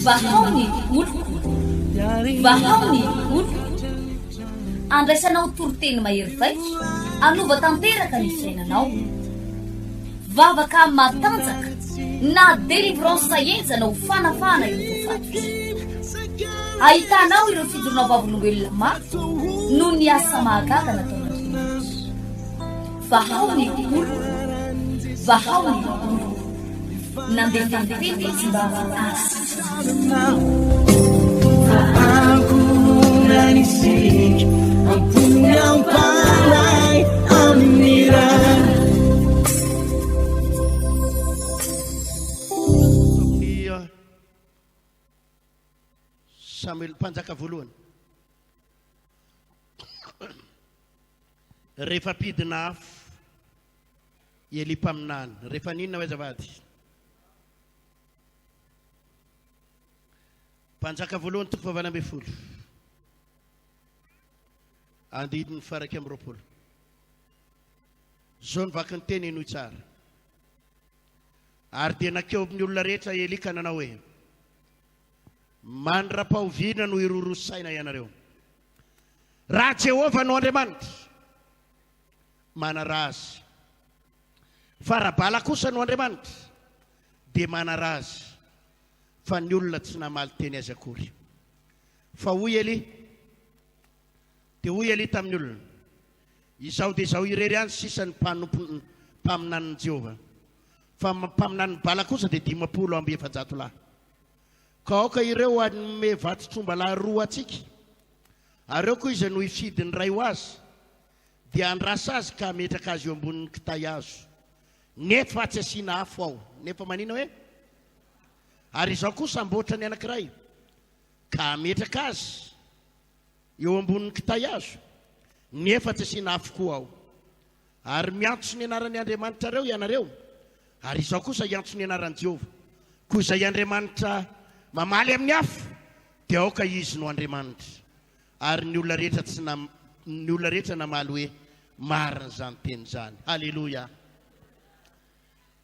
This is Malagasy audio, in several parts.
Vahao ny oloko, vahao ny oloko. Andraisanao toriteny mahery vaika, hanova tanteraka ny fiainanao. Vavaka matanjaka na délivrance henjana ho fanafahana ireo voafatotra. Ahitanao ireo fijoroana vavolombelona mafy noho ny asa mahagaga nataon'Andriamanitra. Vahao ny oloko, vahao ny oloko. Nandefa ny teny izy mba hahasitrana. Samoela mpanjaka voalohany. Rehefa mpidina afo i Elia mpaminany, rehefa ninona hoe azafady? Mpanjaka voalohany toko fahavalo ambin'ny folo. Andininy faraika amby 20. Zao ny vaky ny teny henoy tsara. Ary dia nakeo amin'ny olona rehetra Elia ka nanao hoe, Mandra-pahoviana no hiroro saina ianareo? Raha Jehovah no Andriamanitra, manaraha Azy. Fa raha Bala kosa no Andriamanitra, dia manaraha azy. Fa ny olona tsy namaly teny azy akory. Fa hoy Elia, dia hoy Elia tamin'ny olona, Izaho dia izaho irery ihany sisa ny mpanompo mpaminanin'i Jehovah, fa mpaminanin'i Bala kosa dia 450 lahy. Ka aoka ireo hanome vatotr'ombalahy roa antsika, ary aoka iza no hifidy ny iray ho azy, dia handrasa azy ka hametraka azy eo ambonin'ny kitay hazo, nefa tsy asiana afo ao. Nefa manina hoe? Ary izaho kosa hamboatra ny anankiray, ka hametraka azy eo ambonin'ny kitay hazo, nefa tsy asiana afo koa ao. Ary miantso ny anaran'ny andriamanitrareo ianareo, ary izaho kosa hiantso ny anaran'i Jehovah. Koa izay Andriamanitra mamaly amin'ny afo, dia aoka izy no Andriamanitra. Ary ny olona rehetra tsy nam, ny olona rehetra namaly hoe, Marina izany teny izany. Haleloia!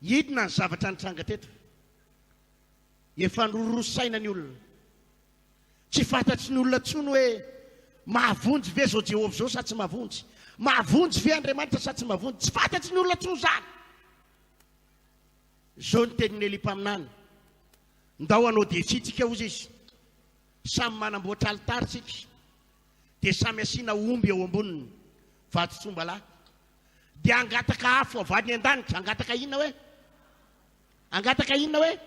Inona ny zavatra nitranga teto? Efa niroroa saina ny olona. Tsy fantatry ny olona intsony hoe mahavonjy ve izao Jehovah izao sa tsy mahavonjy. Mahavonjy ve Andriamanitra sa tsy mahavonjy. Tsy fantatry ny olona intsony izany. Izao ny tenin'i Elia mpaminany, Ndao hanao défi tsika hozy izy. Samy manamboatra alitara tsika. Dia samy asiana omby eo amboniny, vatotsomba lahy. Dia hangataka afo avy any an-danitra. Hangataka inona hoe? Hangataka inona hoe?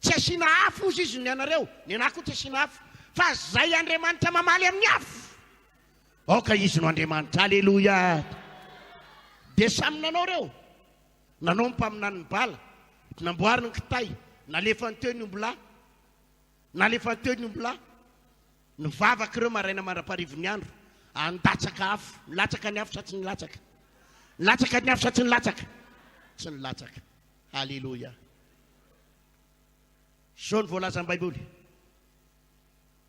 Tsy asiana afo ozy izy ny anareo, ny anah koa tsy asiana afo, fa zay Andriamanitra mamaly amin'ny afo, aoka izy no Andriamanitra. Aleloia! Dia samy nanao ireo, nanao ny mpaminanin'i Bala, namboariny ny kitay, nalefany teo ny ombilahy, nalefany teo ny ombilahy, nivavaka ireo maraina mandra-parivon'ny andro, handatsaka afo, nilatsaka ny afo sa tsy nilatsaka? Nilatsaka ny afo sa tsy nilatsaka? Tsy nilatsaka. Aleloia! Izao no voalazan'ny Baiboly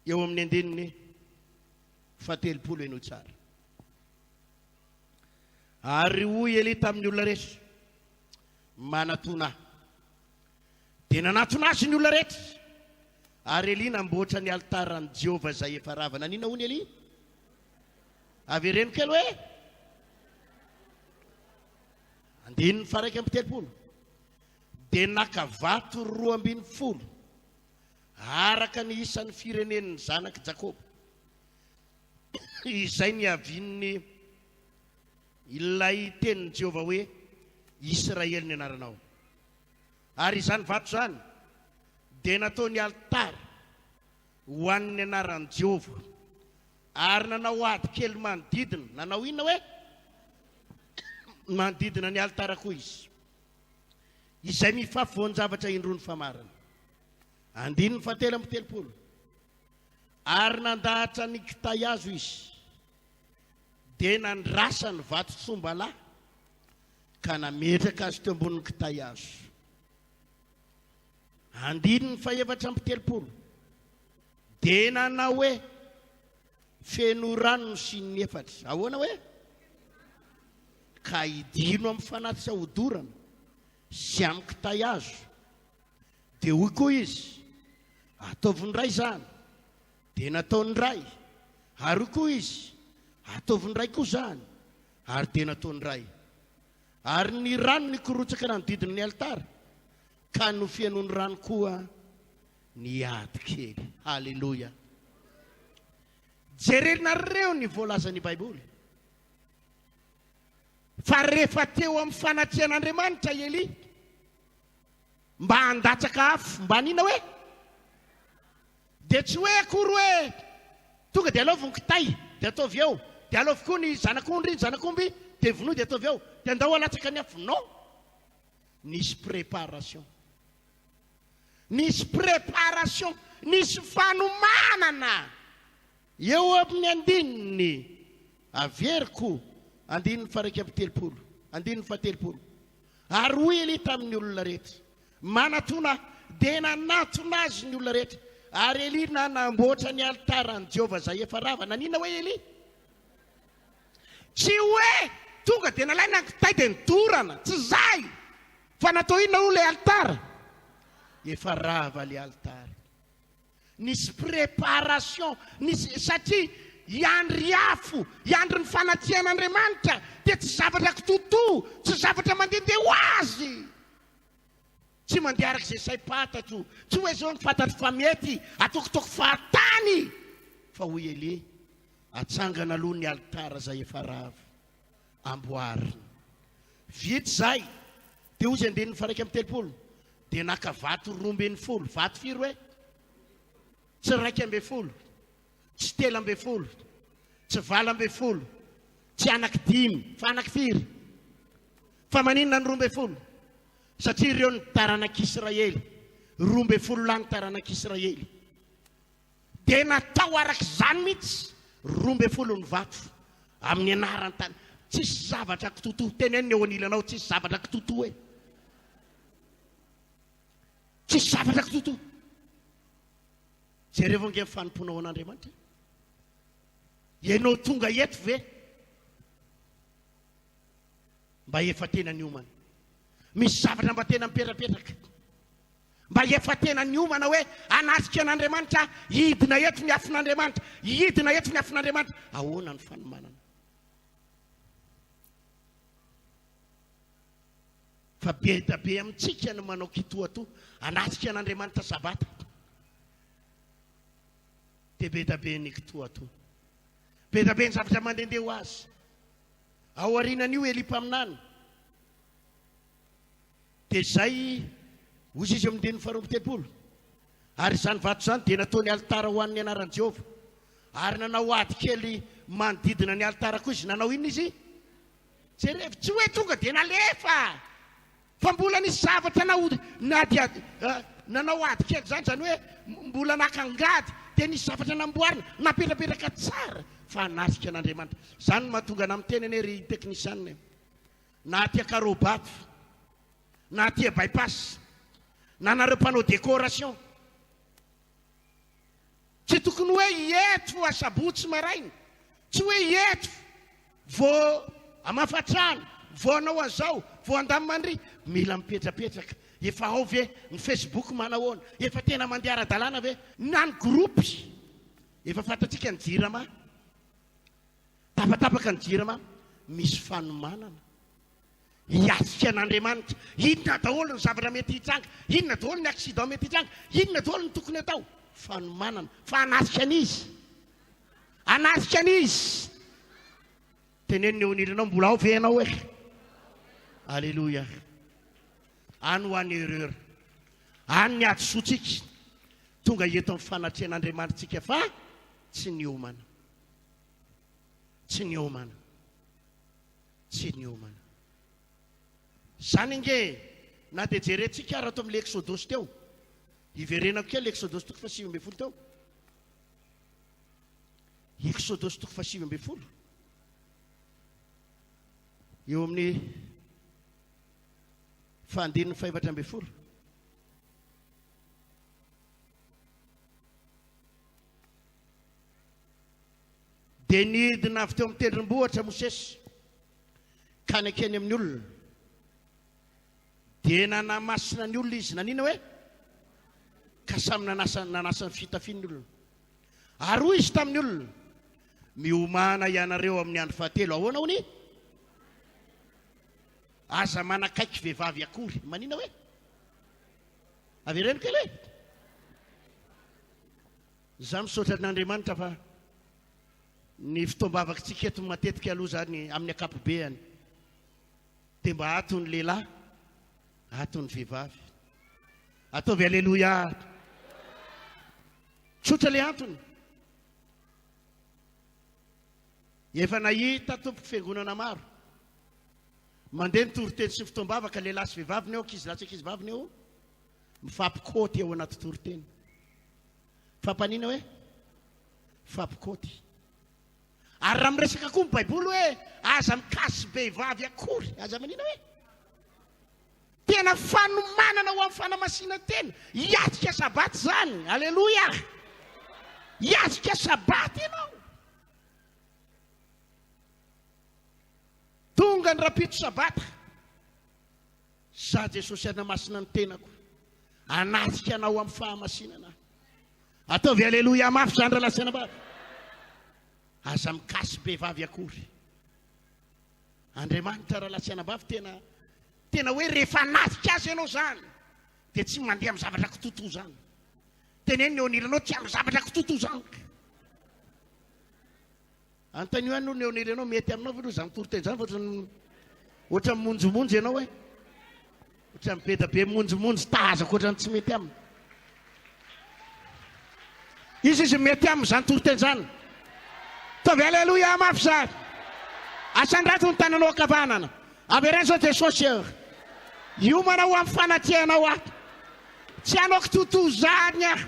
eo amin'ny andininy fahatelopolo, henoy tsara. Ary hoy Elia tamin'ny olona rehetra, Manatona ahy. Dia nanatona azy ny olona rehetra. Ary Elia namboatra ny alitaran'i Jehovah izay efa rava. Naninona hono Elia? Avereno kely hoe andininy faha-31. Dia naka vato 12, araka ny isan'ny firenen'ny zanak'i Jakoba, izay niavian'ny ilay tenin'i Jehovah hoe, Israely ny anaranao. Ary izany vato izany dia nataony alitara ho an'ny anaran'i Jehovah, ary nanao ady kely manodidina, nanao inona hoe? Manodidina ny alitara koa izy. Izay mifafy voan-javatra indroa ny famarana. Andininy fahatelo amby 30. Ary nandahatra ny kitay hazo izy, dia nandrasa ny vato tsombalahy ka nametraka azy teo ambonin'ny kitay hazo. Andininy faha-34. Dia nanao hoe, Feno rano ny siny efatra. Ahoana hoe? Ka idino amin'ny fanatitra hodorana. Sy amin'ny kitay hazo. Dia hoy koa izy, Ataovy indray izany. Dia nataony indray. Ary hoy koa izy, Ataovy indray koa izany. Ary dia nataony indray. Ary ny rano nikorotsaka nanodidina ny alitara, ka nofenoiny rano koa ny ady kely. Haleloia! Jerenareo ny voalazan'ny Baiboly. Fa rehefa teo amin'ny fanatrehan'Andriamanitra i Elia, mba handatsaka afo, mba hanina hoe? Dia tsy hoe akory hoe tonga dia alaovy ny kitay dia ataovy eo, dia alaovy koa ny zanak'ondry, ny zanak'omby dia vonoy dia ataovy eo, dia andao alatsaka ny afo. Non! Nisy préparation. Nisy préparation, nisy fanomanana. Eo amin'ny andininy, averiko, andininy faha-31, andininy fahatelopolo. Ary hoy Elia tamin'ny olona rehetra, Manatona, dia nanatona azy ny olona rehetra. Ary Elia nanamboatra ny alitaran'i Jehovah izay efa rava. Naninona hoe Elia? Tsy hoe tonga dia nalaina ny kitay dia nodorana, tsy izay! Fa natao inona aloha ilay alitara? Efa rava ilay alitara. Nisy préparation, nisy, satria hiandry afo, hiandry ny fanatrehan'Andriamanitra dia tsy zavatra kitotoa, tsy zavatra mandehandeha ho azy. Tsy mandeha araka izay saim-pantatro, tsy hoe izao no fantatro fa mety, atokotoko fahatany. Fa hoy Elia, atsangana aloha ny alitara izay efa rava, amboarina. Vita izay, dia hoy izy andininy faha-31, dia naka vato 12, vato firy hoe? Tsy 11, tsy 13, tsy 18, tsy anaky dimy, fa anaky firy? Fa maninona ny 12? Satria ireo ny taranak'Israely, 12 lahy ny taranak'Israely. Dia natao araka izany mihitsy, 12 ny vato, amin'ny anaran'ny tany. Tsisy zavatra kitotoa. Teneno ny eo anilanao, tsisy zavatra kitotoa e. Tsisy zavatra kitotoa. Jerevo ange ny fanompoanao an'Andriamanitra. Ianao tonga eto ve? Mba efa tena niomana. Misy zavatra mba tena mipetrapetraka. Mba efa tena niomana hoe hanatrika an'Andriamanitra, hidina eto ny afon'Andriamanitra, hidina eto ny afon'Andriamanitra. Ahoana ny fanomanana? Fa be da be amintsika no manao kitoatoa hanatrika an'Andriamanitra Sabata. Dia be da be ny kitoatoa. Be da be ny zavatra mandehandeha ho azy. Ao aorianan'io Elia mpaminany dia izay hoy izy eo amin'ny andininy faharoa amby telopolo, Ary izany vato izany dia nataony alitara ho an'ny anaran'i Jehovah. Ary nanao ady kely manodidina ny alitara koa izy. Nanao inona izy? Jerevo, tsy hoe tonga dia nalefa, fa mbola nisy zavatra nadiady, nanao ady kely izany, izany hoe mbola naka angady, dia nisy zavatra namboarina, napetrapetraka tsara, fa hanatrika an'Andriamanitra. Izany no mahatonga anà miteny anie ry teknisianina e, na aty Ankarobato, na aty By-pass, na nareo mpanao décoration, Tsy tokony hoe eto asabotsy maraina, tsy hoe eto vao hamafa trano, vao hanao an'izao, vao handamina-mandria. Mila mipetrapetraka. Efa ao ve ny Facebook manahoana? Efa tena mandeha ara-dalàna ve? Na ny groupe, efa fantatsika ny jirama, tapatapaka ny jirama, misy fanomanana. Hiatrika an'Andriamanitra. Inona daholo ny zavatra mety hitranga? Inona daholo ny accident mety hitranga? Inona daholo ny tokony atao? Fanomanana. Fa hanatrika an'iza? Hanatrika an'iza? Teneno ny eo anilanao, mbola ao ve ianao e? Alléluia. Any ho any erreur. Any ny hadisoantsika. Tonga eto amin'ny fanatrehan'Andriamanitsika fa tsy niomana. Tsy niomana. Tsy niomana. Izany ange e! Na dia jerentsika ary ato amin'ilay Eksodosy teo. Hiverenako kely Eksodosy toko faha-19 teo. Eksodosy toko faha-19. Eo amin'ny fahandininy faha-14. Dia nidina avy teo amin'ny tendrombohitra Mosesy ka nankeny amin'ny olona. Dia nanamasina ny olona izy. Nanina hoe? Ka samy nanasa nanasa ny fitafiany ny olona. Ary hoy izy tamin'ny olona, Miomàna ianareo amin'ny andro fahatelo. Ahoana hono i? Aza manakaiky vehivavy akory. Manina hoe? Avereno kely e! Za misaotra an'Andriamanitra fa ny fotoam-bavakitsika eto matetika aloha zany amin'ny ankapobeany dia mba ato ny lehilahy, ato ny vehivavy. Ataovy aleloia. Tsotra le antony. Efa nahita tompoko fiangonana maro. Mandeha ny toriteny sy ny fotoam-bavaka, lehilahy sy vehivavy ny eo, ankizy lahy sy ankizy vavy ny eo, mifampikôty ao anaty toriteny. Fampanina hoe? Fampikôty. Ary raha miresaka koa ny Baiboly hoe aza mikasi-behivavy akory, aza manina hoe? Tena fanomanana ho amin'ny fanamasinan-tena, hiatrika Sabata izany, Aleloia! Hiatrika Sabata ianao. Tonga ny rahampitso Sabata, Za Jesosy hanamasina ny tenako, hanatrika anao amin'ny fahamasinana aho. Ataovy Aleloia mafy izany rahalahy sy anabavy. Aza mikasi-behivavy akory. Andriamanitra rahalahy sy anabavy tena tena hoe rehefa hanatrika azy ianao izany dia tsy mandeha amin'ny zavatra kitotoa izany. Teneno ny eo anilanao tsy amin'ny zavatra kitotoa izany. Anontanio ihany aloha ny eo anilanao, mety aminao ve aloha izany toriteny izany fa ohatran'ny ohatran'ny monjomonjo ianao e. Ohatran'ny be da be monjomonjo tazako ohatran'ny tsy mety aminy. Izy izy mety aminy izany toriteny izany. Ataovy aleloia mafy izany. Asandrato ny tananao ankavanana. Avereno izao Jesosy eo. Hiomana ho amin'ny fanatrehanao aho. Tsy hanao kitotoa izany aho.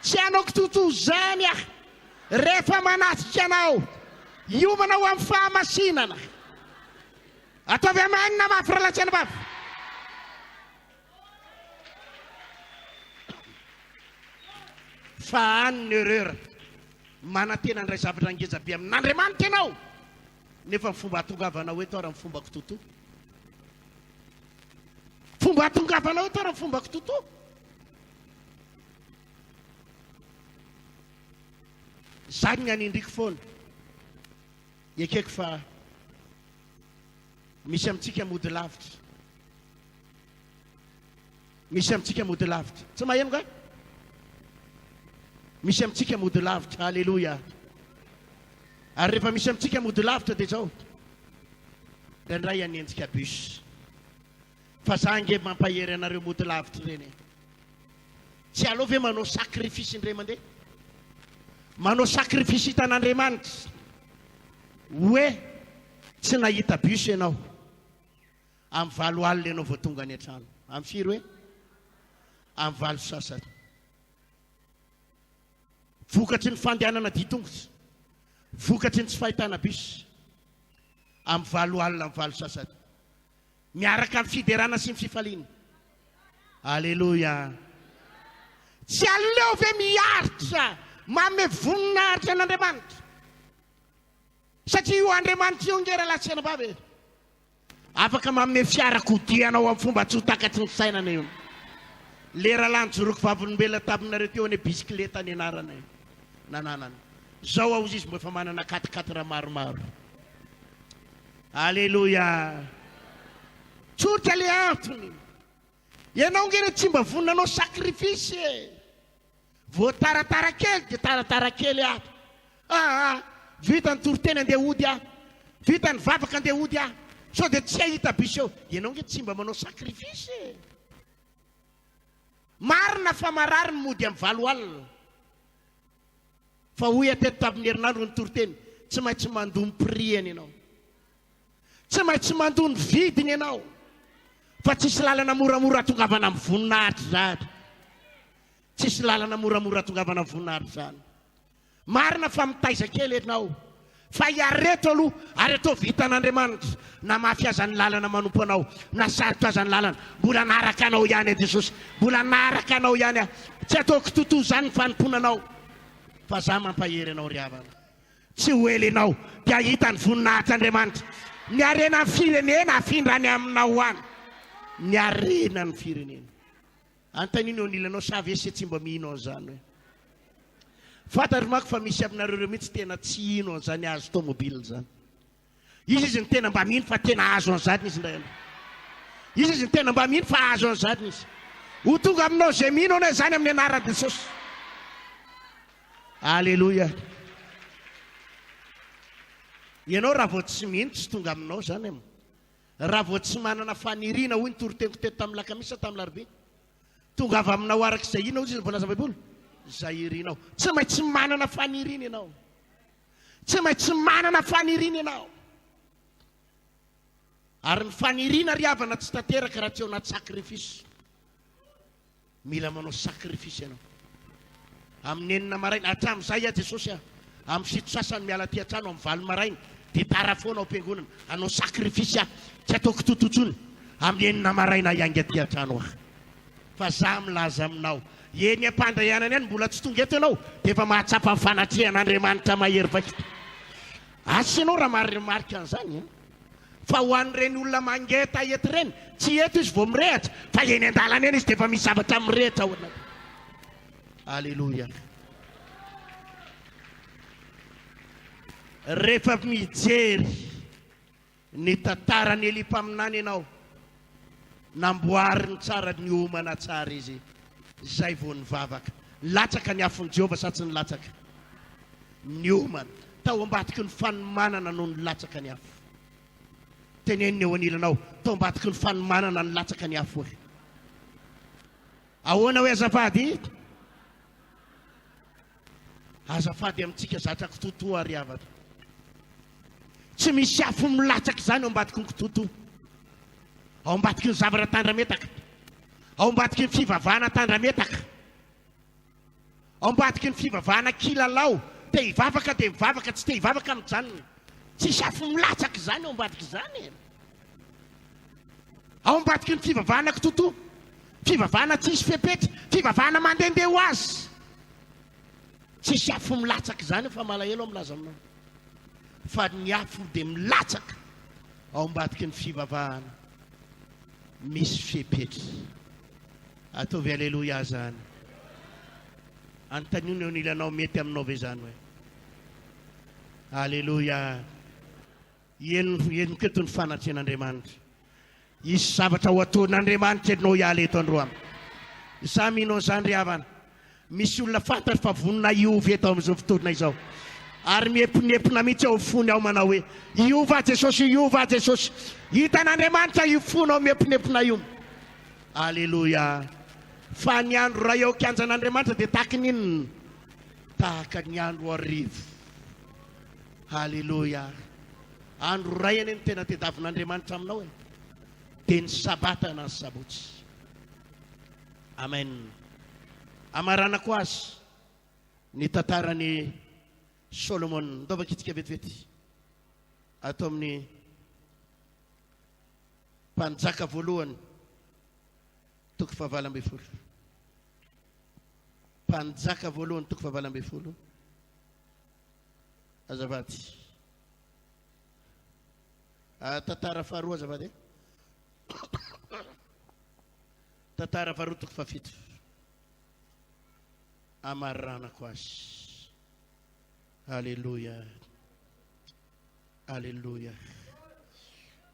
Tsy hanao kitotoa izany aho. Rehefa manatrika anao, hiomana ho amin'ny fahamasinana. Ataovy amen mafy rahalahy sy anabavy. Fa any ny erreur. Manantena handray zavatra ngeza be amin'Andriamanitra ianao, nefa ny fomba hahatongavanao eto ary ny fomba kitotoa. Fomba hahatongavanao eto ary ny fomba kitotoa. Zany ny anindriko foana. Ekeko fa misy amintsika mody lavitra. Misy amintsika mody lavitra. Tsy maheno nga? Misy amintsika mody lavitra. Aleloia. Ary rehefa misy amintsika mody lavitra dia zao. Indraindray hanenjika bus. Fa za ange mampahery anareo mody lavitra ireny e. Tsy aleo ve manao sacrifice indray mandeha? Manao sacrifice hitan'Andriamanitra hoe tsy nahita bus ianao. Amin'ny valo alina ianao vao tonga any an-trano. Amin'ny firy hoe? Amin'ny valo sasany. Vokatry ny fandehanana ditongotra, vokatry ny tsy fahitana bus. Amin'ny valo alina, amin'ny valo sasany. Miaraka amin'ny fiderana sy ny fifaliana. Aleloia. Tsy aleo ve miaritra manome voninahitra an'Andriamanitra? Satria io Andriamanitra io ange rahalahy sy anabavy e. Afaka manome fiarakodia anao amin'ny fomba tsy ho takatry ny sainana io. Le rahalahy nijoroako vavolombelona taminareo teo anie bisikileta ny anarana io nananany. Zao aho izy mbo efa manana quatre quatre maromaro. Aleloia! Tsotra le antony. Ianao nge re tsy mba vonona hanao sacrifice e! Vao taratara kely dia taratara kely ato. Aa, vita ny toriteny andeha hody aho. Vita ny vavaka andeha hody aho. Sao dia tsy hahita bus eo. Ianao nge tsy mba manao sacrifice e! Marina fa marary ny mody amin'ny valo alina. Fa hoy aho teto tamin'ny herinandro ny toriteny, tsy maintsy mandoa ny prix-ny ianao. Tsy maintsy mandoa ny vidiny ianao. Fa tsisy lalana moramora atongavana amin'ny voninahitra izany. Tsisy lalana moramora atongavana amin'ny voninahitra izany. Marina fa mitaiza kely ianao. Fa iareto aloha ary ataovy hitan'Andriamanitra na mafy aza ny lalana manompo anao na sarotra aza ny lalana, mbola hanaraka anao ihany aho Jesosy, mbola hanaraka anao ihany aho. Tsy ataoko kitotoa izany ny fanompoana anao fa za mampahery anao ry havana. Tsy ho ela ianao dia hahita ny voninahitr'Andriamanitra. Ny harenan'ny firenena hafindra any aminao any. Ny harenan'ny firenena. Antanio ny eo anilanao sa ve se tsy mba mino an'izany hoe. Fantatro manko fa misy aminareo ireo mihitsy tena tsy hino an'izany hahazo tomobile izany. Iza izy no tena mba mino fa tena hahazo an'izany izy indray andro? Iza izy no tena mba mino fa hahazo an'izany izy? Ho tonga aminao izay mino anie izany amin'ny anaran'i Jesosy. Aleloia. Ianao raha vao tsy mino tsy tonga aminao izany e. Raha vao tsy manana faniriana hoy ny toriteniko teto tamin'ny lakamisy sa tamin'ny larobia? Tongava aminao araka izay inona hoy izy voalaza baiboly? Izay irinao. Tsy maintsy manana faniriana ianao. Tsy maintsy manana faniriana ianao. Ary ny faniriana ry havana tsy tanteraka raha tsy ao anaty sacrifice. Mila manao sacrifice ianao. Amin'ny enina maraina, hatramin'izay aho Jesosy a, amin'ny fito sasany miala aty an-trano, amin'ny valo maraina dia tara foana ao am-piangonana, hanao sacrifice aho, tsy ataoko toto intsony, amin'ny enina maraina hiainga aty an-trano aho. Fa za milaza aminao, eny am-pandehanana eny, mbola tsy tonga eto ianao, dia efa mahatsapa ny fanatrehan'Andriamanitra mahery vaika. Asa ianao raha marimarika an'izany an! Fa ho an'ireny olona mangetaheta ireny, tsy eto izy vao mirehatra, fa eny an-dalana eny izy dia efa misy zavatra mirehatra ao anatiny. Aleloia. Rehefa mijery ny tantaran'i Elia mpaminany ianao, namboariny tsara, niomana tsara izy, izay vao nivavaka. Nilatsaka ny afon'i Jehovah sa tsy nilatsaka? Niomana. Tao ambadiky ny fanomanana no nilatsaka ny afo. Teneno ny eo anilanao, tao ambadiky ny fanomanana nilatsaka ny afo hoe. Ahoana hoe azafady? Azafady amintsika zatra kitotoa ry havana. Tsy misy afo milatsaka izany ao ambadiky ny kitotoa. Ao ambadiky ny zavatra tandrametaka. Ao ambadiky ny fivavahana tandrametaka. Ao ambadiky ny fivavahana kilalao, te hivavaka dia mivavaka, tsy te hivavaka mijanona. Tsisy afo milatsaka izany ao ambadik'izany e. Ao ambadiky ny fivavahana kitotoa, fivavahana tsisy fepetra, fivavahana mandehandeha ho azy. Tsisy afo milatsaka izany fa malahelo aho milaza aminao. Fa ny afo dia milatsaka ao ambadiky ny fivavahana misy fepetra. Ataovy aleloia zany. Anontanio ny eo anilanao mety aminao ve zany hoe. Aleloia. Heno henoko eto ny fanatrehan'Andriamanitra. Hisy zavatra ho ataon'Andriamanitra ianao hiala eto androany. Za mino an'izany ry havana. Misy olona fantatro fa vonona hiova eto amin'izao fotoana izao. Ary miepinepina mihitsy ao fony ao manao hoe, hiova Jesosy, hiova Jesosy. Hitan'Andriamanitra io fonao miepinepina io. Aleloia! Fa ny andro iray ao kianjan'Andriamanitra dia tahaka ny inona? Tahaka ny andro arivo. Aleloia! Andro iray anie no tena tediavin'Andriamanitra aminao e. Dia ny sabata na ny sabotsy. Amen. Amaranako azy ny tantaran'i Solomona. Ndao vakitsika vetivety ato amin'ny Mpanjaka voalohany, toko fahavalo ambin'ny folo. Mpanjaka voalohany, toko fahavalo ambin'ny folo. Azafady. Ah, tantara faharoa azafady. Eh. Tantara faharoa toko fahafito. Amaranako azy. Alléluia. Aleloia.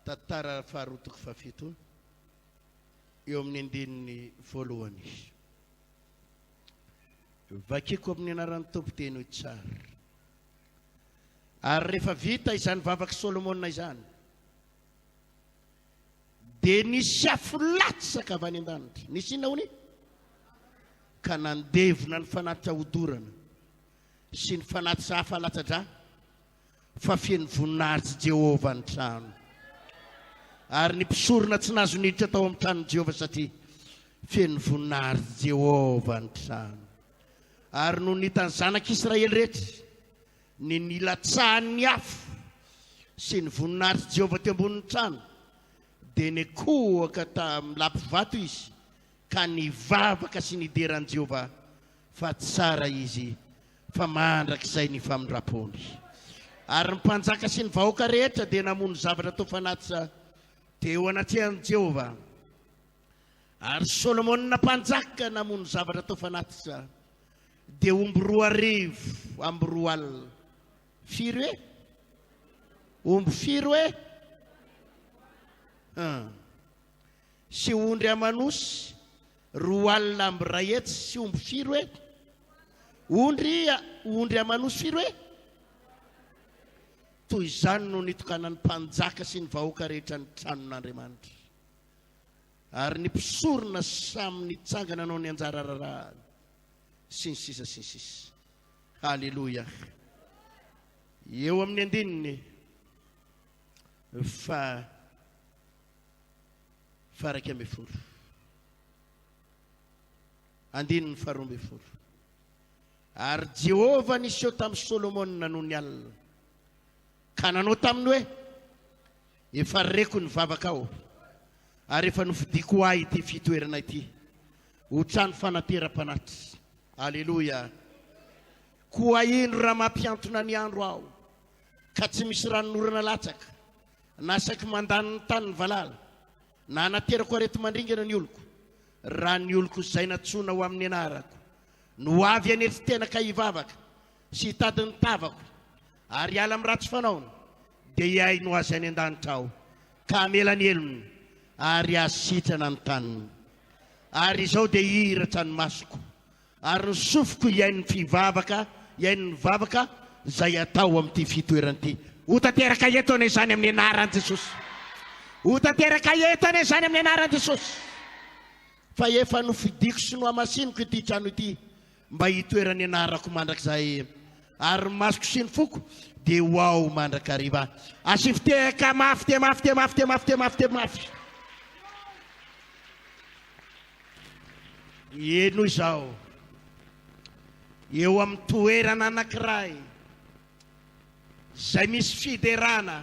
Tantara faharoa toko fahafito, eo amin'ny andininy voalohany. Vakiko amin'ny anaran'ny Tompo dia henoy tsara. Ary rehefa vita izany vavak'i Solomona izany, dia nisy afo latsaka avy any an-danitra. Nisy inona hono? Ka nandevona ny fanatitra hodorana sy ny fanatitra hafa latsa-drà fa feno voninahitr'i Jehovah ny trano. Ary ny mpisorona tsy nahazo niditra tao amin'ny tranon'i Jehovah satria feno voninahitr'i Jehovah ny trano. Ary nony hitan'ny zanak'Israely rehetra ny nilatsahan'ny afo sy ny voninahitr'i Jehovah teo ambonin'ny trano, dia nikohaka tamin'ny lapivato izy ka nivavaka sy nidera an'i Jehovah fa tsara izy fa mandrakizay ny famindram-pony. Ary ny mpanjaka sy ny vahoaka rehetra dia namono zavatra atao fanatitra teo anatrehan'i Jehovah. Ary Solomona mpanjaka namono zavatra atao fanatitra, dia omby 2000 amby 20. Firy hoe? Omby firy hoe? Hum. Sy ondry aman'osy 120 sy omby firy hoe? Ondry, ondry aman'osy firy hoe? Toy izany no nitokanan'ny mpanjaka sy ny vahoaka rehetra ny tranon'Andriamanitra. Ary ny mpisorona samy nitsangana nanao ny anjara raharahany, sy ny sisa sy ny sisa. Haleloia. Eo amin'ny andininy fa faha-11. Andininy faha-12. Ary Jehovah niseho tamin'i Solomona nony alina, ka nanao taminy hoe, Efa reko ny vavakao, ary efa nofidiko ho ahy ity fitoerana ity, ho trano fanateram-panatitra. Aleloia! Koa indro raha mampihantona ny andro aho, ka tsy misy ranonorana latsaka, na saiky mandany ny tany ny valala, na anaterako areti-mandringana ny oloko, raha ny oloko izay nantsoina ho amin'ny anarako, no ho avy hanetry tena ka hivavaka sy hitady ny tavako ary hiala amin'ny ratsy fanaony, dia hihaino azy any an-danitra aho ka hamela ny helony ary hahasitrana ny taniny. Ary izao dia hihiratra ny masoko ary ny sofiko hihaino ny fivavaka, hihaino ny vavaka izay atao amin'ity fitoerana ity. Ho tanteraka eto anie izany amin'ny anaran'i Jesosy. Ho tanteraka eto anie izany amin'ny anaran'i Jesosy. Fa efa nofidiko sy nohamasiniko ity trano ity mba hitoeran'ny anarako mandrakizay, ary ny masoko sy ny foko dia ho ao mandrakariva. Asio fitehaka mafy dia mafy dia mafy dia mafy dia mafy dia mafy. Henoy izao, eo amin'ny toerana anankiray izay misy fiderana,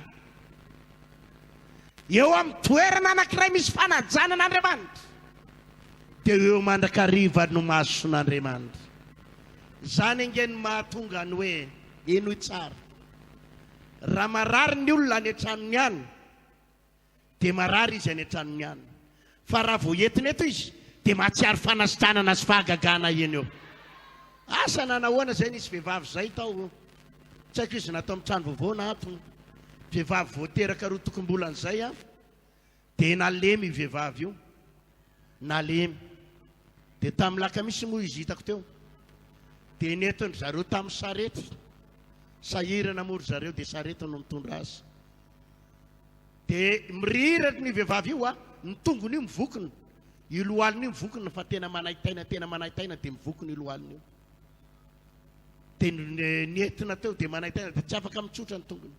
eo amin'ny toerana anankiray misy fanajana an'Andriamanitra, dia eo mandrakariva no mason'Andriamanitra. Izany ange no mahatonga ny hoe, henoy tsara, raha marary ny olona any an-tranony any, dia marary izy any an-tranony any. Fa raha vao entina eto izy, dia mahatsiaro fanasitranana sy fahagagana eny eo. Asa na nahoana izay nisy vehivavy izay tao, tsy haiko izy natao amin'ny trano vaovao na ato. Vehivavy vao teraka roa tokom-bolana izay an, dia nalemy io vehivavy io. Nalemy. Dia tamin'ny lakamisy moa izy hitako teo. Dia nentin-dry zareo tamin'ny sarety. Sahirana moa ry zareo dia sarety no mitondra azy. Dia mirihiratra ny vehivavy io a, ny tongony io mivokona, io lohaliny io mivokona fa tena manaitaina tena manaitaina dia mivokona io lohaliny io. Dia nentina teo dia manaitaina dia tsy afaka mitsotra ny tongony.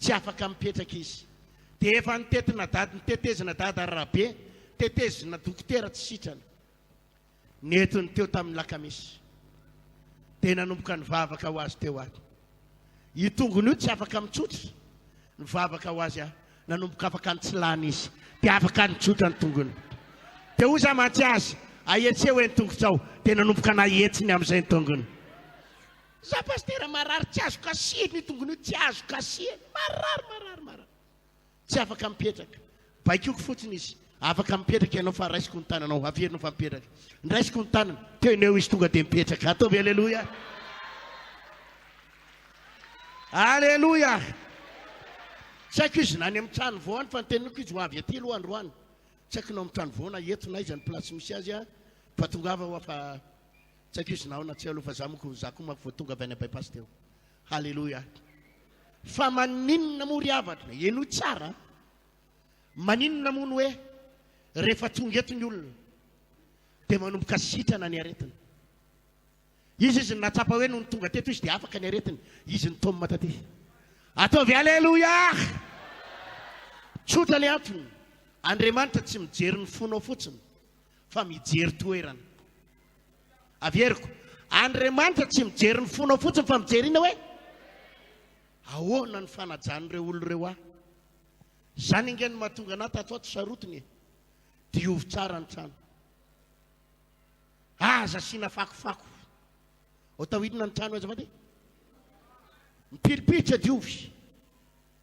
Tsy afaka mipetraka izy. Dia efa nitetina dada, nitetezina dada Rabe, tetezina dokotera tsy sitrana. Nentiny teo tamin'ny lakamisy. Dia nanomboka nivavaka ho azy teo aho. Io tongony io tsy afaka mitsotra. Nivavaka ho azy aho. Nanomboka afaka nitsilany izy. Dia afaka nitsotra ny tongony. Dia hoy za mantsy azy, ahetseho hoe ny tongotrao. Dia nanomboka nahetsiny amin'izay ny tongony. Za pasitera marary tsy azo kasihina io tongony io, tsy azo kasihina. Marary, marary, marary. Tsy afaka mipetraka. Baikoko fotsiny izy. Afaka mipetraka ianao fa raisiko ny tananao. Averino fa mipetraka. Ndraisiko ny tanany. Teny eo izy tonga dia mipetraka. Ataovy aleloia. Aleloia. Tsy haiko izy na any amin'ny trano vao any fa niteneniko izy ho avy aty aloha androany. Tsy haiko na ao amin'ny trano vao na eto na aiza ny place misy azy a. Fa tongava hoa fa tsy haiko izy na ao na tsy ao aloha fa za moko za koa manko vao tonga avy any bypass teo. Haleloia. Fa maninona moa ry havana, henoy tsara an, maninona moa ny hoe rehefa tonga eto ny olona dia manomboka sitrana ny aretina. Izy izy no nahatsapa hoe nony tonga teto izy dia afaka ny aretiny, izy nitaomina taty. Ataovy aleloia! Tsotra le antony, Andriamanitra tsy mijery ny fonao fotsiny fa mijery toerana. Averiko, Andriamanitra tsy mijery ny fonao fotsiny fa mijery inona hoe? Ahoana ny fanajan'ireo olona ireo ahy? Izany ange no mahatonga anah tato ato sarotiny e. Diovy tsara ny trano. Aza asiana fakofako. Atao inona ny trano azafady? Mipilipilitra diovy.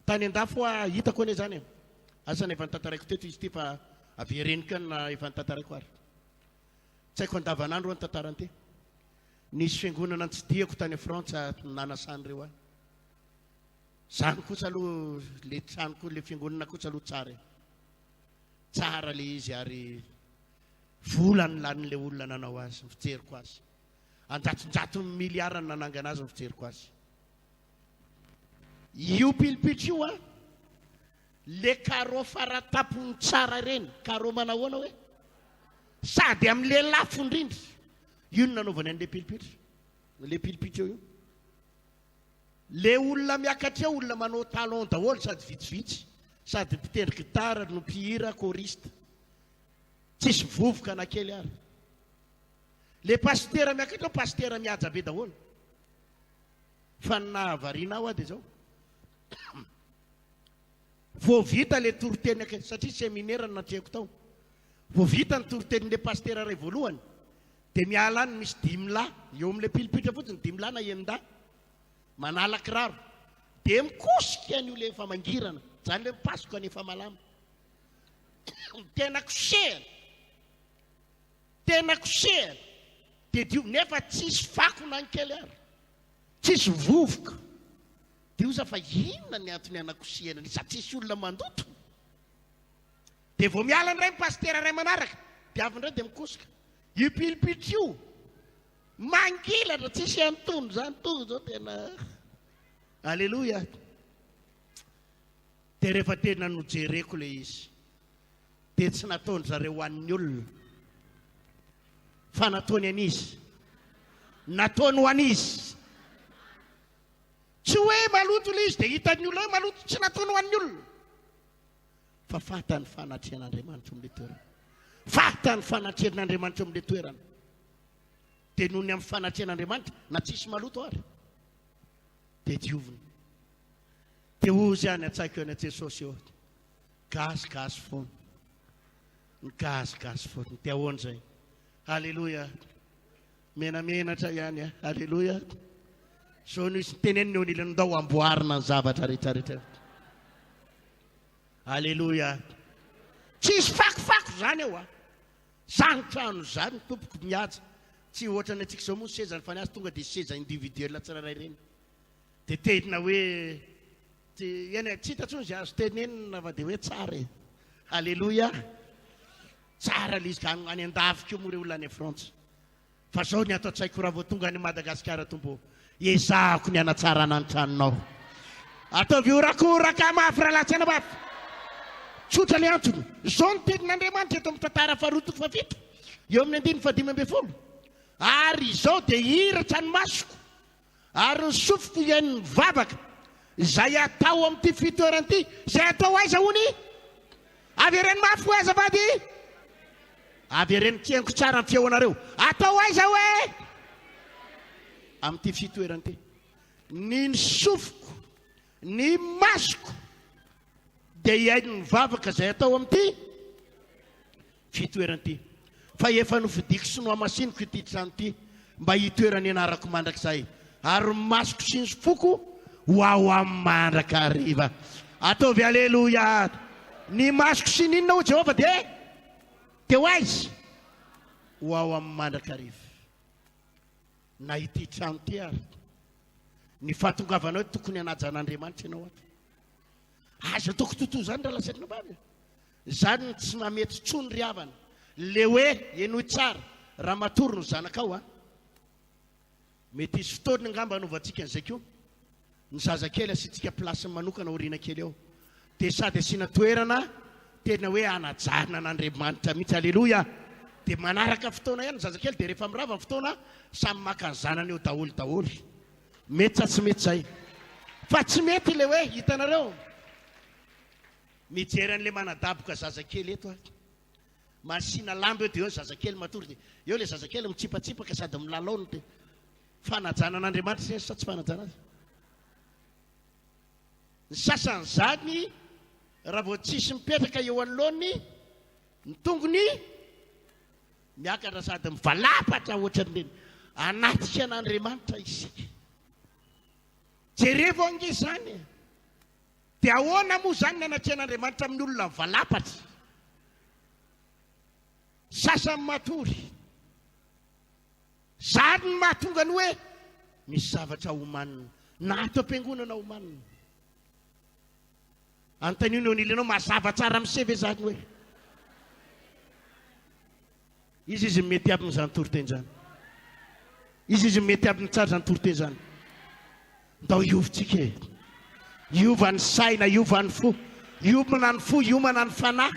Tany andafy hoa hitako anie zany e. Asa na efa notantaraiko teto izy ity fa. Avereno koa ny na efa notantaraiko ary. Tsy haiko andavanandro ny tantaran'ity. Nisy fiangonana notsidihako tany Frantsa nanasan'ireo ahy. Zany kosa aloha le trano koa le fiangonana kosa aloha tsara e. Tsara le izy ary vola ny lanin'le olona nanao azy ny fijeriko azy. Anjatonjatony miliara ny nanangana azy ny fijeriko azy. Io pilipitra io an, le carreau faratapony tsara ireny, carreau manahoana hoe? Sady amin'le lafo indrindra. Io no nanaovany an'le pilipitra. Le pilipitra eo io. Le olona miakatra eo olona manao talon daholo sady vitsivitsy sady mpitendry gitara no mpihira choriste. Tsisy vovoka na kely ary. Le pasitera miakatra eo pasitera mihaja be daholo. Fa ny nahavariana aho dia zao. Vao vita le toriteny satria seminera no natrehiko tao. Vao vita ny toritenin'le pasitera iray voalohany dia miala any misy dimy lahy eo amin'ilay pilipitra fotsiny, dimy lahy na enin-dahy manala kiraro dia mikosika an'io le efa mangirana, izany le mipasoka ny efa malama. Tena kosehana, tena kosehana dia dio nefa tsisy fako na ny kely ary, tsisy vovoka. Dia oza fa inona ny antony anakosehana an'io? Sa tsisy olona mandoto? Dia vao miala indray ny pasitera iray manaraka, dia avy indray dia mikosoka. Io pilipitra io, mangilatra, tsisy antonony izany, tonga izao tena. Aleloia. Dia rehefa tena nojereko ilay izy, dia tsy nataon-dry zareo ho an'ny olona, fa nataony an'izy. Nataony ho an'izy. Tsy hoe maloto ilay izy dia hitan'ny olona hoe maloto, tsy nataony ho an'ny olona. Fa fantany fa anatrehan'Andriamanitra eo amin'ilay toerana. Fantany fa anatrehan'Andriamanitra eo amin'ilay toerana. Dia noho ny amin'ny fanatrehan'Andriamanitra, na tsisy maloto ary, dia diovina. Dia hozy any an-tsaiko any Jesosy eo. Gasy gasy foana. Ny gasy gasy foana. Dia ahoana izay? Alléluia. Menamenatra ihany a. Alléluia. Zao no izy teneniny eo anilany ndao amboarina ny zavatra rehetra rehetra. Alléluia. Tsisy fakofako zany eo a. Zany trano zany tompoko mihaja. Tsy ohatran'ny antsika izao moa seza ny fanahy tonga dia seza individuel tsirairay ireny. Dia tena hoe tsy eny tsy hita intsony izay azo tenenina fa dia hoe tsara e. Alléluia. Tsara ilay izy ka any andafy koa moa ireo olona any Frantsa. Fa zao ny ato an-tsaiko raha vao tonga any Madagasikara Tompo ô, ezahako ny hanatsarana ny tranonao. Ataovy horakoraka mafy rahalahy tsy anabavy. Tsotra ny antony. Zao ny tenin'Andriamanitra eto amin'ny tantara faharoa toko fahafito, eo amin'ny andininy fahadimy ambin'ny folo. Ary izao dia hiratra ny masoko Ary ny sofiko hihaino ny vavaka izay atao amin'ity fitoerana ity. Izay atao aiza hono? Avereno mafy hoe azafady. Avereno tianko tsara ny feonareo. Atao aiza hoe? Amin'ity fitoerana ity. Ny ny sofiko, ny masoko dia hihaino ny vavaka izay atao amin'ity fitoerana ity, fa efa nofidiko sy nohamasiniko ity trano ity mba hitoeran'ny anarako mandrakizay, ary ny masoko sy ny foko ho ao aminy mandrakariva. Ataovy aleloia! Ny masoko sy ny inona hoy Jehovah dia dia ho aiza? Ho ao aminy mandrakariva. Na ity trano ity ary, ny fahatongavanao tokony hanaja an'Andriamanitra ianao ato. Aza atao kitotoa izany raha lazainao vavy. Zany no tsy mamety tsony ry havana. Le hoe henoy tsara, raha matory ny zanakao a. Mety hisy fotoana angamba hanaovantsika an'izay koa. Ny zazakely asiantsika place manokana aoriana kely ao. Dia sady asiana toerana tena hoe hanajana an'Andriamanitra mihitsy. Aleloia. Dia manaraka fotoana ihany ny zazakely dia rehefa mirava ny fotoana samy maka ny zanany eo daholo daholo. Mety sa tsy mety izay? Fa tsy mety ilay hoe hitanareo. Mijery an'ilay manadaboka zazakely eto aho. Masina lamba eo dia eo ny zazakely matory dia eo ilay zazakely mitsipatsipaka sady milalao no te fanajana an'Andriamanitra izay sa tsy fanajana azy? Ny sasany zany raha vao tsisy mipetraka eo anoloany ny tongony miakatra sady mivalapatra ohatran'ireny anatrika an'Andriamanitra isika. Jerevo ange izany e. Dia ahoana moa izany ny anatrehan'Andriamanitra amin'ny olona mivalapatra? Sasany matory. Zany no mahatonga ny hoe misy zavatra omanina. Na ato am-piangonana omanina. Anontanio ny eo anilanao, mazava tsara amin'ny se ve zany hoe? Iza izy mety aby amin'izany toriteny izany? Iza izy mety aby mitsara izany toriteny izany? Ndao hiovitsika e. Hiova ny saina, hiova ny fo. Hiomana ny fo, hiomana ny fanahy.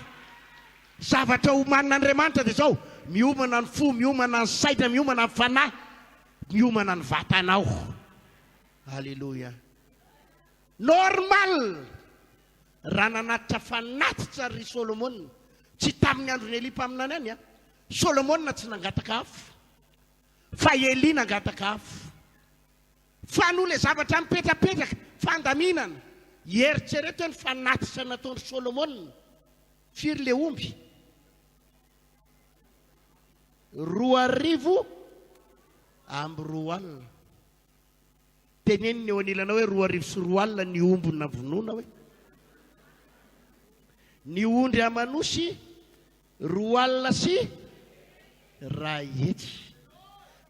Zavatra omanin'Andriamanitra dia izao, miomana ny fo, miomana ny saina, miomana ny fanahy, miomana ny vatanao. Alléluia. Normal raha nanatitra fanatitra ry Solomona, tsy tamin'ny andron'i Elia mpaminany ihany an. Solomona tsy nangataka afo, fa Elia nangataka afo. Fa noho ilay zavatra mipetrapetraka, fandaminana, eritrereto hoe ny fanatitra nataon-dry Solomona, firy ilay omby? 22. Teneno ny eo anilanao hoe 22 ny omby navonoina hoe. Ny ondry aman'osy 102.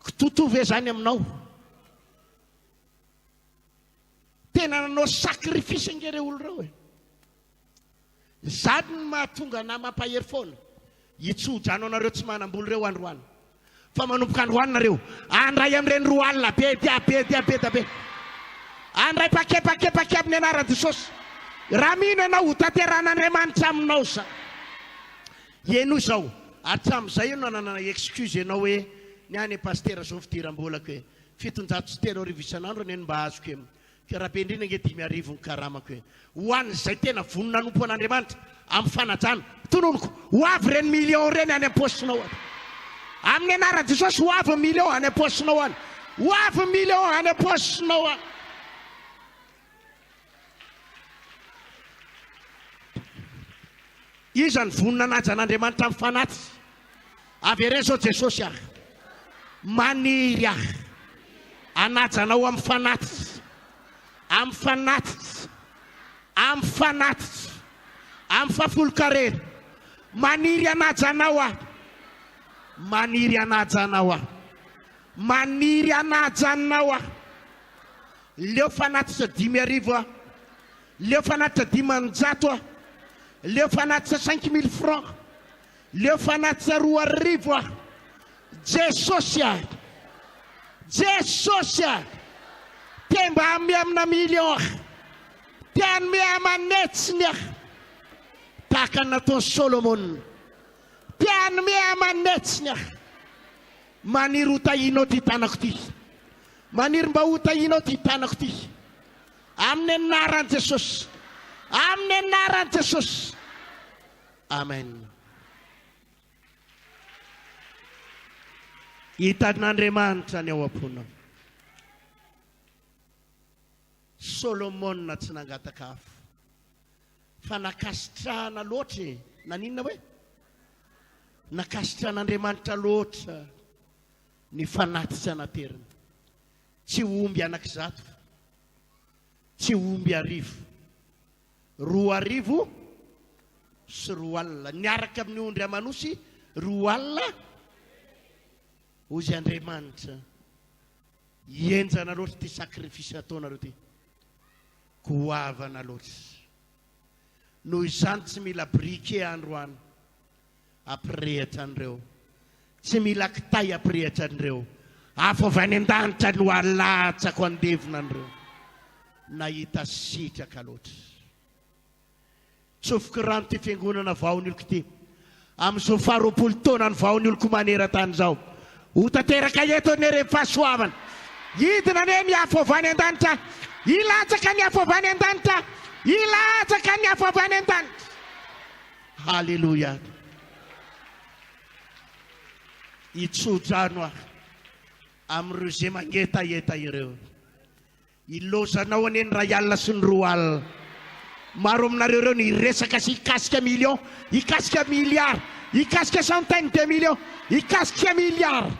Kitotoa ve zany aminao? Tena nanao sacrifice ange ireo olona ireo e. Izany no mahatonga anah mampahery foana hitsodrano anareo tsy manambola ireo androany. Fa manomboka androany nareo handray amin'ireny 20 be dia be dia be dia be. Handray paquet paquet paquet amin'ny anaran'i Jesosy. Raha mino ianao ho tanterahan'Andriamanitra aminao izany. Henoy izao, hatramin'izay io no nanana excuse ianao hoe ny ahy anie pasitera izao ny fidiram-bolako e. 3700 isan'andro anie no mba azoko e. Ka raha be indrindra ange 5000 ny karamako e! Ho an'izay tena vonona hanompo an'Andriamanitra amin'ny fanajana, tononiko, ho avy ireny millions ireny any am-paosinao any. Amin'ny anaran'i Jesosy, ho avy ny millions any am-paosinao any. Ho avy ny millions any am-paosinao any. Iza no vonona hanaja an'Andriamanitra amin'ny fanatitra? Averezo Jesosy ah. Maniry aho hanaja anao amin'ny fanatitra, amin'ny fanatitra, amin'ny fanatitra, amin'ny fahafolon-karena. Maniry hanaja anao aho. Maniry hanaja anao aho. Maniry hanaja anao aho. Leo fanatitra 5000 aho. Leo fanatitra 500 aho. Leo fanatitra 5000 francs. Leo fanatitra 2000 aho. Jesosy a! Jesosy a! Te mba hanome amina million aho. Te hanome aman'hetsiny aho. Tahaka ny nataon'i Solomona. Te hanome aman'hetsiny aho. Maniry ho tahianao ity tanako ity. Maniry mba ho tahianao ity tanako ity. Amin'ny anaran'i Jesosy. Amin'ny anaran'i Jesosy. Amen. Hitan'Andriamanitra ny ao am-ponao. Solomona tsy nangataka afo fa nakasitrahana loatra e. Naninona hoe? Nakasitrahan'Andriamanitra loatra ny fanatitra nateriny. Tsy omby anankizato, tsy omby arivo. 2002, niaraka amin'ny ondry aman'osy 20, hozy Andriamanitra, henjana loatra ity sacrifice ataonareo ity, goavana loatra. Noho izany tsy mila briquet androany hampirehitra an'ireo, tsy mila kitay hampirehitra an'ireo, afo avy any an-danitra no halatsako handevona an'ireo. Nahita sitraka loatra. Tsofiko rano ity fiangonana vao ny oloko ity. Amin'izao faha-20 taona ny vao ny oloko maneran-tany izao. Ho tanteraka eto anie ireny fahasoavana. Hidina anie ny afo avy any an-danitra. Hilatsaka ny afo avy any an-danitra. Hilatsaka ny afo avy any an-danitra. Haleloia. Hitso-drano aho amin'ireo izay mangetaheta ireo. Ilaozanao anie ny 1000 sy ny 20. Maro aminareo ireo ny hiresaka sy hikasika millions, hikasika milliards, hikasika centaines de millions, hikasika milliards.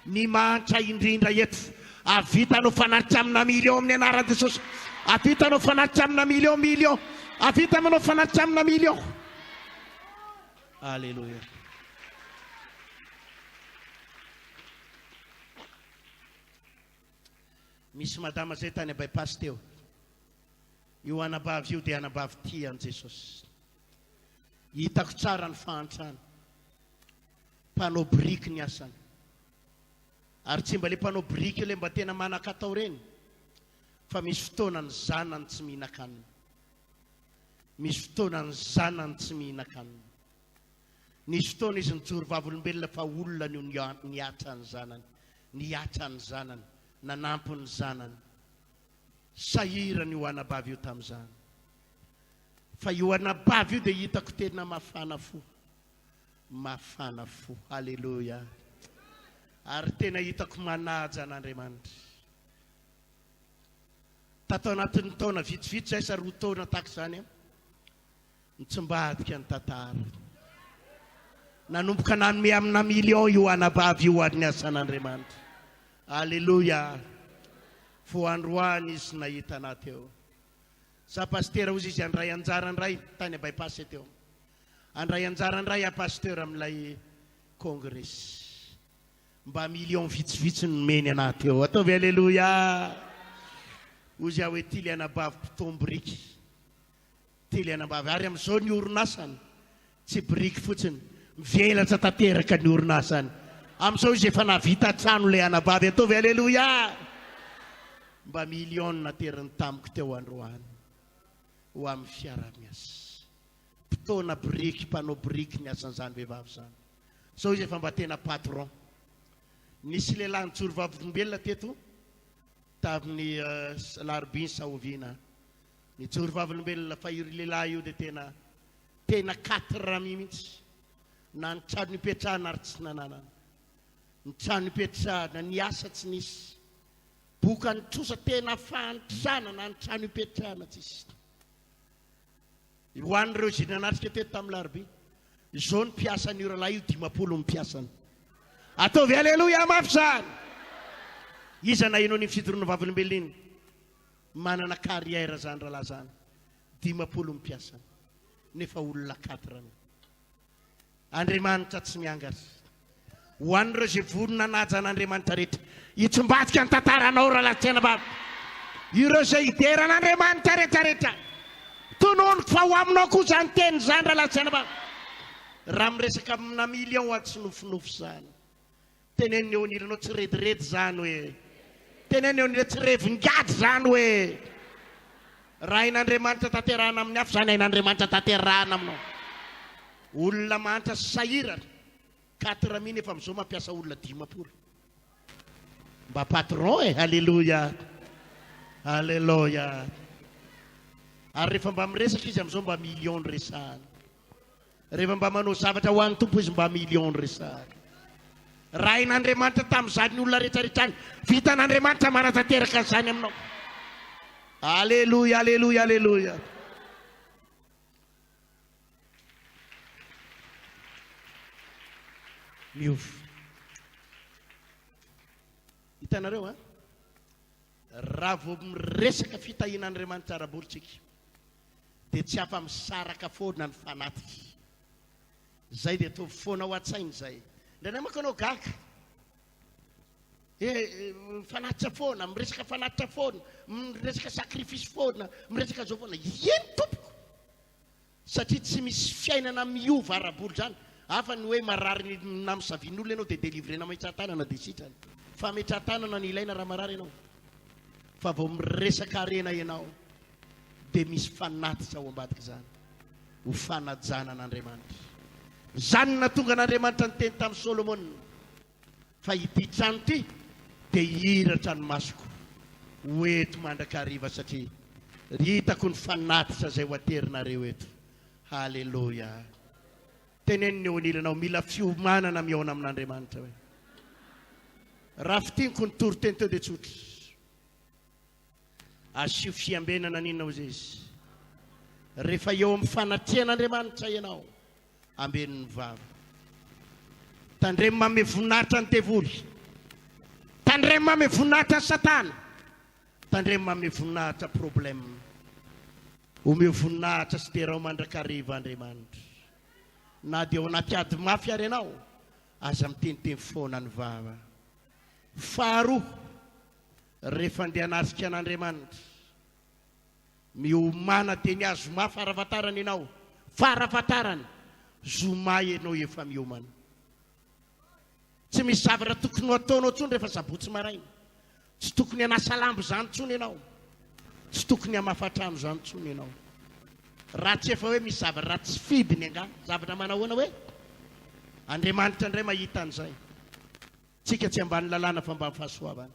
Ny mahantra indrindra eto, hahavita hanao fanatitra amina millions amin'ny anaran'i Jesosy. Hahavita hanao fanatitra amina millions, millions. Hahavita manao fanatitra amina millions. Alléluia. Nisy madama zay tany Bypass teo. Io anabavy io dia anabavy tia an'i Jesosy. Hitako tsara ny fahantrany. Mpanao biriky ny asany. Ary tsy mba le mpanao biriky le mba tena manan-katao reny fa misy fotoana ny zanany tsy mihinan-kanina. Misy fotoana ny zanany tsy mihinan-kanina. Nisy fotoana izy nijoro vavolombelona fa olona no niatra ny zanany, niatra ny zanany, nanampy ny zanany. Sahirana io anabavy io tamin'izany. Fa io anabavy io dia hitako tena mafana fo. Mafana fo. Aleloia. Ary tena hitako manaja an'Andriamanitra. Tato anatin'ny taona vitsivitsy izay sa roa taona tahaka izany, Nitsimbadika ny tantara. Nanomboka nanome amina million io anabavy io ho an'ny asan'Andriamanitra. Aleloia. Vao androany izy nahita anah teo. Za pasitera hozy izy handray anjara indray tany bypass teo. Handray anjara indray aho pasteur amin'ilay kongresy. Mba million vitsivitsy no nomeny anah teo. Ataovy aleloia. Hozy aho hoe ty le anabavy mpitombo-biriky. Tily anambavy ary amin'izao ny orinasany tsy biriky fotsiny, mivelatra tanteraka ny orinasany. Amin'izao izy efa nahavita trano ilay anabavy, ataovy aleloia! Mba million nateriny tamiko teo androany ho amin'ny fiarahamiasa. Mpitaona biriky, mpanao biriky ny asan'izany vehivavy izany. Izao izy efa mba tena patron. Nisy lehilahy nijoro vavolombelona teto tamin'ny alarobia ny sahoviana. Nijoro vavolombelona fa io lehilahy io dia tena tena quatre amis mihitsy. Na ny trano nipetrahana ary tsy nananana. Ny trano nipetrahana, ny asa tsy nisy. Boka ny trosa tena fahantrana na ny trano ipetrahana tsisy. Ho an'ireo izay nanatrika teto tamin'ny larobia, izao ny mpiasan'io rahalahy io 50 ny mpiasany. Ataovy aleloia mafy izany! Iza naheno an'iny fijoroana vavolombelona iny? Manana carrière zany rahalahy zany, 50 ny mpiasany, nefa olona quatre no. Andriamanitra tsy miangatra. Ho an'ireo izay vonona hanaja an'Andriamanitra rehetra, hitsimbadika ny tantaranao rahalahy sy anabavy. Ireo izay hidera an'Andriamanitra rehetra rehetra. Tononiko fa ho aminao koa izany teny izany rahalahy sy anabavy. Raha miresaka amina million aho tsy nofinofy izany. Teneno ny eo anilanao tsy rediredy zany hoe. Teneno eo anilanao tsy revin-gady zany hoe. Raha hain'Andriamanitra tanterahana amin'ny hafa izany hain'Andriamanitra tanterahana aminao. Olona mahantra sy sahirana, quatre mille efa amin'izao mampiasa olona 50. Mba patron e, alléluia. Alléluia. Ary rehefa mba miresaka izy amin'izao mba million no resahany. Rehefa mba manao zavatra ho an'ny Tompo izy mba million resahany. Rain'Andriamanitra tamin'izany olona rehetra rehetra any. Vitan'Andriamanitra manatanteraka an'izany aminao. Aleloia, aleloia, aleloia. Miova. Hitanareo an? Raha vao miresaka fitahian'Andriamanitra ara-bola tsika. dia tsy afa-misaraka foana ny fanatitra. Zay dia ataovy foana ao an-tsaina izay. Indraindray manko ianao gaga. Eh, fanatitra foana, miresaka fanatitra foana, miresaka sacrifice foana, miresaka zao foana. Eny tompoko. Satria tsy misy fiainana miova ara-bola izany. Hafa ny hoe marary namisavian'olona ianao dia délivrer-na mametraha-tanana dia sitrana. Fametraha-tanana no ilaina raha marary ianao. Fa vao miresaka harena ianao dia misy fanatitra ao ambadik'izany ho fanajana an'Andriamanitra. Izany no nahatonga an'Andriamanitra niteny tamin'i Solomona fa ity trano ity dia hihiratra ny masoko ho eto mandrakariva satria hitako ny fanatitra izay ho aterinareo eto. Haleloia. Teneno ny eo anilanao, mila fiomanana mihaona amin'Andriamanitra hoe. Raha fintiniko ny toriteny teo dia tsotra. Asio fiambenana n'inona hozy izy. Rehefa eo amin'ny fanatrehan'Andriamanitra ianao, ambeno ny vava. Tandremo manome voninahitra ny devoly. Tandremo manome voninahitra ny satana. Tandremo manome voninahitra problème. Omeo voninahitra sy derao mandrakariva Andriamanitra. Na dia ao anaty ady mafy ary ianao, aza miteniteny foana ny vava. Faharoa. Rehefa andeha hanatrika an'Andriamanitra, miomàna dia ny azoma farafatarany ianao, farafatarany, zoma ianao efa miomana. Tsy misy zavatra tokony ho ataonao intsony rehefa sabotsy maraina. Tsy tokony hanasa lamba izany intsony ianao. Tsy tokony hamafa trano izany intsony ianao. Raha tsy efa hoe misy zavatra tsy fidiny angaha. Zavatra manahoana hoe? Andriamanitra indray mahita an'izay. Tsika tsy ambany lalàna fa ambany fahasoavana.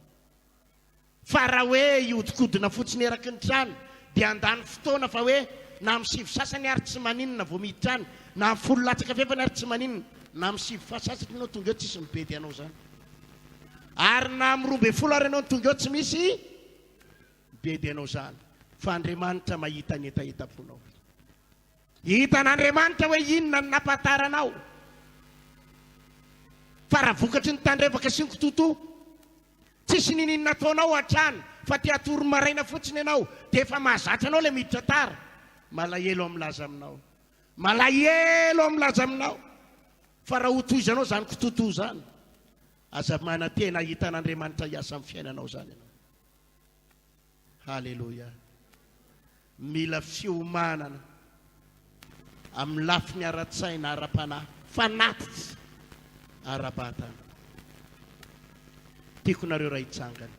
Fa raha hoe hiodikodina fotsiny eraky ny trano dia handany fotoana fa hoe na amin'ny sivy sasany ary tsy maninona vao miditra any, na amin'ny folo latsaka fefany ary tsy maninona, na amin'ny sivy fahasasany ianao tonga eo tsisy mibedy anao izany. Ary na amin'ny 12 ary ianao no tonga eo tsy misy mibedy anao izany. Fa Andriamanitra mahita ny hetahetam-ponao. Hitan'Andriamanitra hoe inona no nampatara anao. Fa raha vokatry ny tandrevaka sy ny kitotoa, tsisy niniana nataonao hatrany fa te hatory maraina fotsiny ianao dia efa mahazatra anao ilay miditra tara. Malahelo aho milaza aminao. Malahelo aho milaza aminao fa raha hotohizanao izany kitotoa izany, aza manantena hahita an'Andriamanitra hiasa amin'ny fiainanao izany ianao. Haleloia. Mila fiomanana amin'ny lafiny ara-tsaina, ara-panahy, fanatitra ara-batana. Tiako nareo raha hitsangana.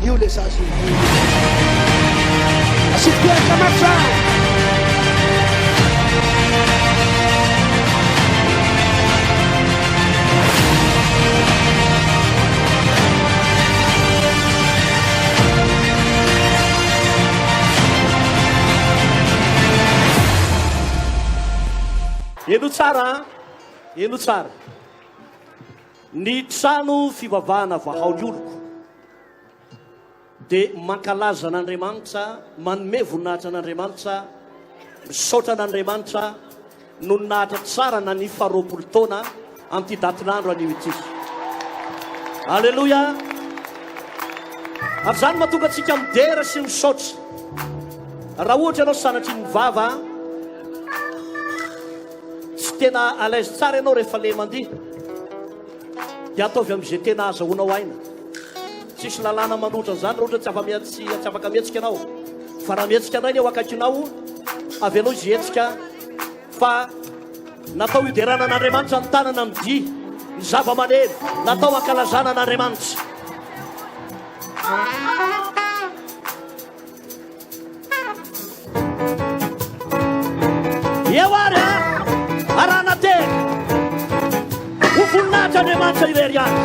Io le zaza io. Asio tehaka mafy zany. Henoy tsara an! Henoy tsara. Ny trano fivavahana vahao ny oloko dia mankalaza an'Andriamanitra, manome voninahitra an'Andriamanitra, misaotra an'Andriamanitra noho ny nahatratrarana ny faharoapolo taona amin'ity datin'andro anio ity. Aleloia! Ary izany mahatonga antsika midera sy misaotra. Raha ohatra ianao sanatria ny vava, tsy tena à l'aise tsara ianao rehefa le mandihy, dia ataovy amin'izay tena azahoanao aina. Tsisy lalàna manohitra an'izany raha ohatra tsy afa-miha- tsy afaka mihetsika ianao. Fa raha mihetsika indray ny eo akaikinao, avelao izy hihetsika fa natao hiderana an'Andriamanitra ny tanana, ny dihy, ny zava-maneno, natao hankalazana an'Andriamanitra. Eo ary a! Arahana tena! Ho voninahitra Andriamanitra irery ihany.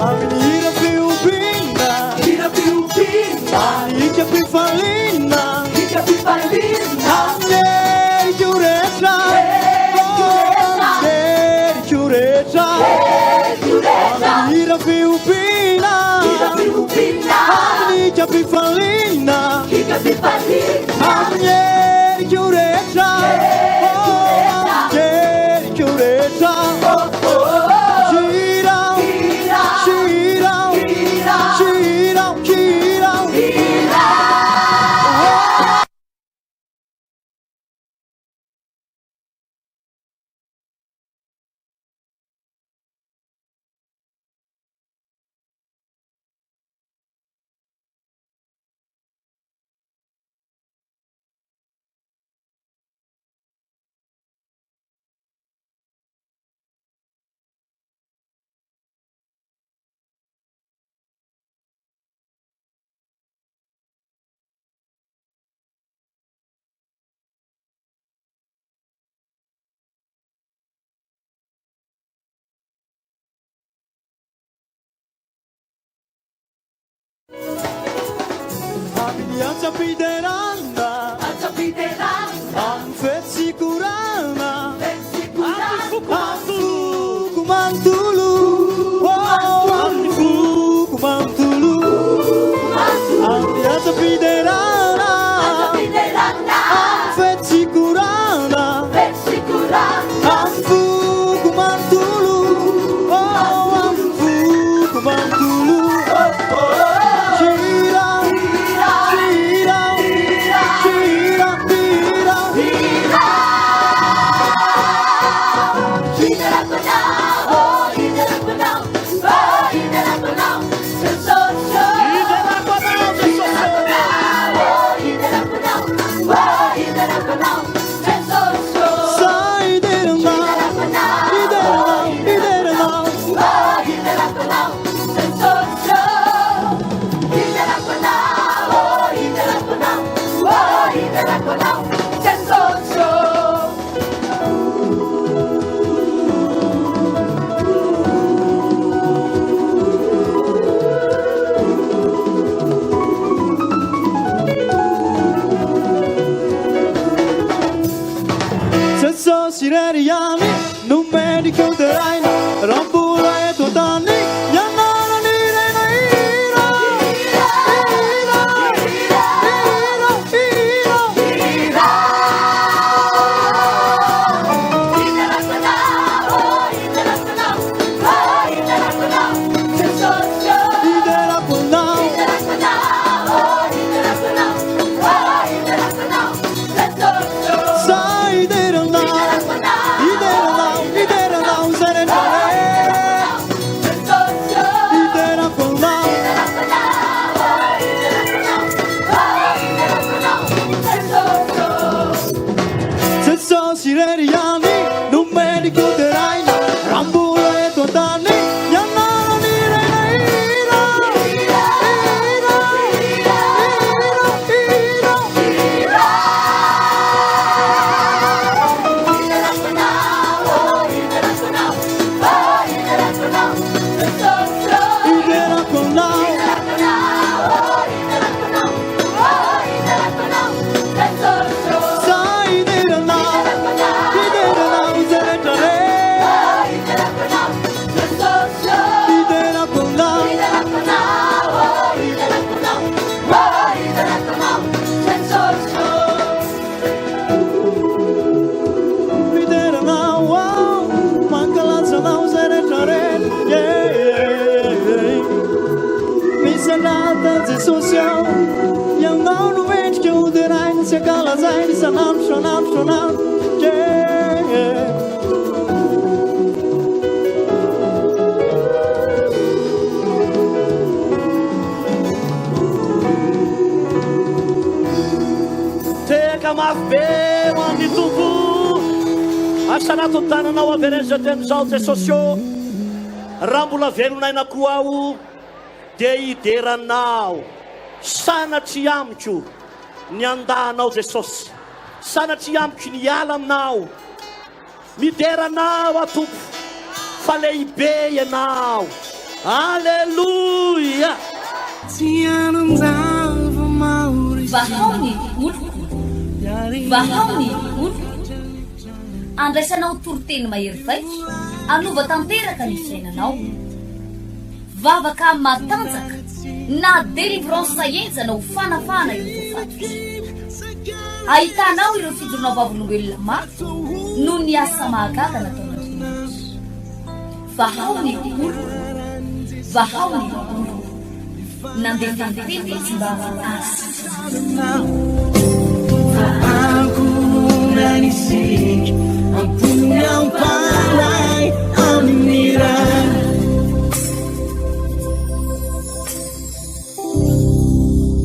Amin'ny hira fihobiana, Hira fihobiana, amin'ny hikam-pifaliana, hikam-pifaliana, amin'ny heriko rehetra, Heriko rehetra. amin'ny heriko rehetra, heriko rehetra, amin'ny hira fihobiana, hira fihobiana, amin'ny hikam-pifaliana. Hiram-pifaliana. Amin'ny heriko rehetra. Oh, amin'ny heriko rehetra. Hirao, hirao, hirao, hirao. Amin'ny antsam-piderana, amin'ny fety sy korana, amin'ny foko manontolo, oh, amin'ny foko manontolo, amin'ny antsam-piderana, amin'ny fety sy korana, amin'ny foko manontolo, oh, amin'ny foko manontolo. Hira, hira, hira, hira. Hiderako anao Jesosy. Sa hideranao, hideranao, hideranao. Jesosy irery ihany no mendrika ho deraina raha mbola eto an-tany ny anarany irena hira, hira, hira, hira. Hiderako anao, sa hideranao, hideranao, hideranao izay rehetra rehetra. Hiderako anao. Jesosy irery ihany no mendrika ho deraina raha mbola eto an-tany ny anarany irena hira, hira, hira, hira. Hiderako anao. Sa hideranao, hideranao izay rehetra rehetra. Hiderako anao. Hideranao aho, mankalaza anao izay rehetra rehetra. Yeah, yeah, yeah. Misandrata Jesosy aho, Ianao no mendrika ho deraina sy ankalazaina isan'andro, isan'andro, isan'andro. Yeah, yeah. Tehaka mafy be ho an'ny Tompo. Asarato ny tananao avereno izao teny izao, Jesosy ô, raha mbola velon'aina koa aho dia hidera Anao. Sanatria amiko ny handà Anao Jesosy. Sanatria amiko ny hiala Aminao. Midera Anao aho Tompo fa lehibe Ianao. Aleloia! Vahao ny oloko. Vahao ny oloko. Andraisanao toriteny mahery vaika, hanova tanteraka ny fiainanao. Vavaka matanjaka na délivrance henjana ho fanafahana ireo voafatotra. Ahitanao ireo fijoroana vavolombelona mafy noho ny asa mahagaga nataon'Andriamanitra. Vahao ny oloko, vahao ny oloko. Nandefa ny teny izy mba hahasitrana. Fa ankohonana isika.